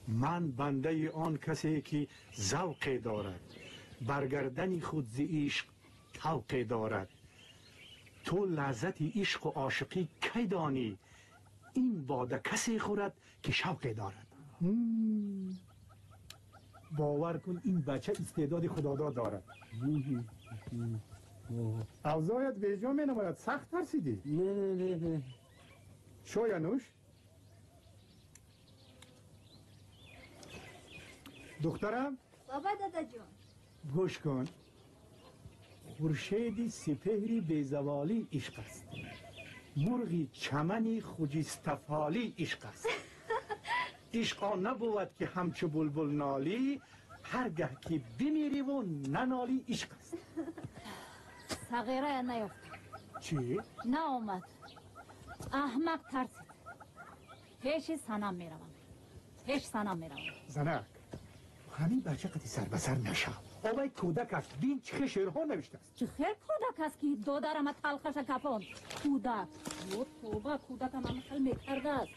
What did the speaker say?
Ман бандаи он касе ки завқе дорад, баргардани худ зи ишқ тавқе дорад. Ту лаззати ишқу ошиқӣ кай донӣ? Ин бода касе хӯрад ки шавқе дорад. Бовар кун, ин бача истеъдоди худодод дорад. Авзоят беҷо менамояд. Сахт тарсидӣ? Не, не, не. Чоя нӯш. Духтарам. Баба, дадаҷон. Гӯш кун. Хуршеди сипеҳри безаволӣ ишқ аст, мурғи чамани хуҷистафолӣ ишқ аст. Ишқ он набувад, ки ҳамчу булбул нолӣ, ҳар гаҳ ки бимириву нанолӣ ишқ аст. Сағирая наёфтам. Чӣ? Наомад. Аҳмақ тарсид. Пеши Санам меравам, пеш Санам меравам. Занак, ҳамин бача қати сар ба сар нашав. Овай кӯдак аст. Бин, чӣ хел шеърҳо навиштааст. Чӣ хел кӯдак аст, ки додарама талхаша кафонд? Кӯдак, ё тоба, кӯдакам ҳама хел мекардааст.